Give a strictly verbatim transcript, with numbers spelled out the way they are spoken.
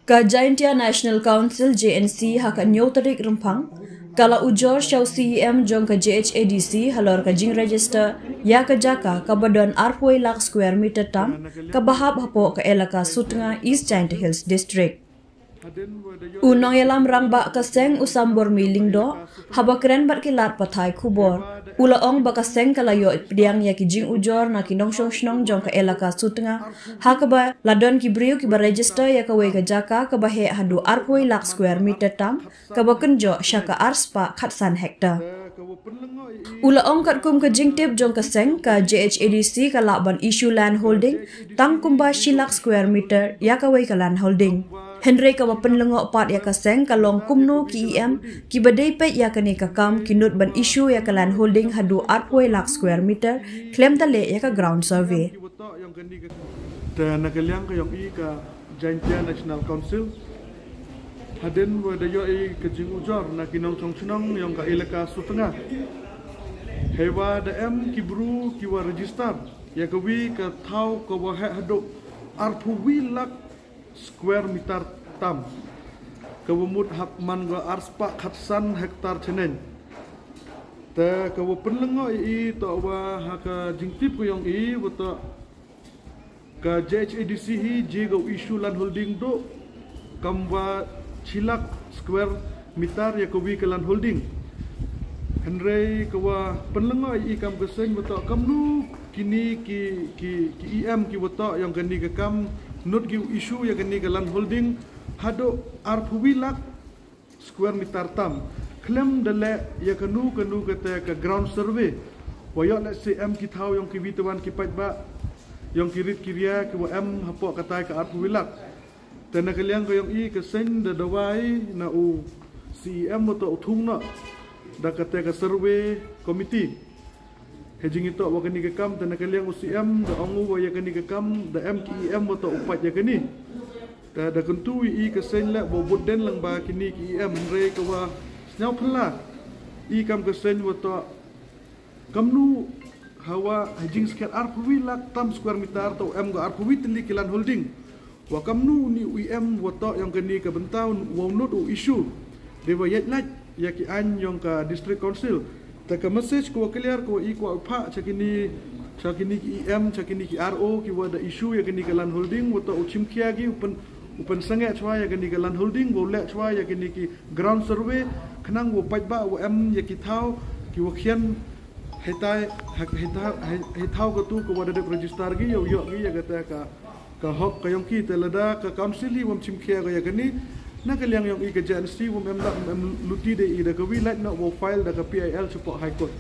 Ka Jaintia National Council, J N C, ha ka hynñiew tarik Rymphang ka la ujor sha u C E M jong ka J H A D C halor ka jingregister ïa ka jaka kaba don arphew lak square meter tam, kaba hap hapoh ka elaka Sutnga, East Jaintia Hills District. U nongïalam rangbah ka seng, u Sambormi Lyngdoh, haba kren bad ki lad pathai khubor, u la ong ba ka seng ka la ïoh pdiang ïa ki jingujor na ki nongshong shnong jong ka elaka Sutnga, ha kaba la don ki briew kiba register ïa kawei ka jaka kaba heh haduh arphew lak square meter tam, kaba kynjoh sha ka arspah khatsan hektar. U la ong katkum ka jingtip jong ka seng, ka J H A D C ka lah ban issue land holding tang kumba shi lak square meter ïa kawei ka land holding. Hynrei kaba pynlyngngoh pat ïa ka seng ka long kumno ki E M kiba dei peit ïa kane ka kam ki nud ban issue ïa ka land holding haduh arphew lak square meter khlem da leh ïa ka ground survey. Te na ka liang ka jong i ka Jaintia National Council, hadien wa da ïoh i ka jingujor na ki nongshong shnong jong ka elaka Sutnga, heiwa da em ki bru kiwa register ïa kawi ka thaw kawa heh haduh arphew lak square meter tam, kawa mut hap man ka arspah khatsan hektar channeng. Te kawa pynlyngngoh i toh wa ha ka jingtip ka jong i wa toh ka J H A D C hi jia ka u issue land holding duh kam wa shi lak square meter ïa kawi ka land holding. Hynrei kawa pynlyngngoh i kam ka seng wa toh kamnu kini ki, ki, ki E M kiwa toh jong kani ka kam nud ki u issue ïa kani ka land holding haduh arphew lak square meter tam khlem da leh ïa kanu kanu kata ka ground survey. Wa ïoh lehse em ki thaw jong kiwi tawan ki paidbah jong ki rit ki ria kiwa em hapoh katai ka arphew lak. Te na ka liang ka jong i ka seng da dawa i na u C E M wa toh u thung noh da kata ka survey committee. Hei jingitoh wa kani ka kam, te na ka liang u C E M da ong u wa ïa kani ka kam da em ki E M wa toh u pait ïa kani. Te da kyntu i ka seng leh wa bud den lang ba kini ki E M, hynrei kawa sñiaw phylla i kam ka seng wa toh kamnu hawa ha jingskhem arphew lak tam square meter toh em ka arphew tylli ki land holding. Wa kamnu uni u E M wa toh jong kani ka bynta wa u nud u issue. Dei wa ïaid lait ïa ki aiñ jong ka District Council. Te ka message kawa clear kawa i kwah u phah cha kini, cha kini ki E M, cha kini ki R O kiwa da issue ïa kani ka land holding wa toh u chimkhia ki u pyn, u pynsangeh chwa ïa kani ka land holding wa u leh chwa ïa kini ki ground survey khnang wa paidbah wa em ïa ki thaw kiwa khian heitai, hei, hei thaw, hei, hei thaw katu kawa da dep register ki ïa u ïoh ki ïa kata ka ka hok ka jong ki. Te lada ka council hi wam chimkhia ka ïa kani, na ka liang jong i ka J N C wam em da em luti de i da kawi lait noh wa file da ka P I L chapoh High Court.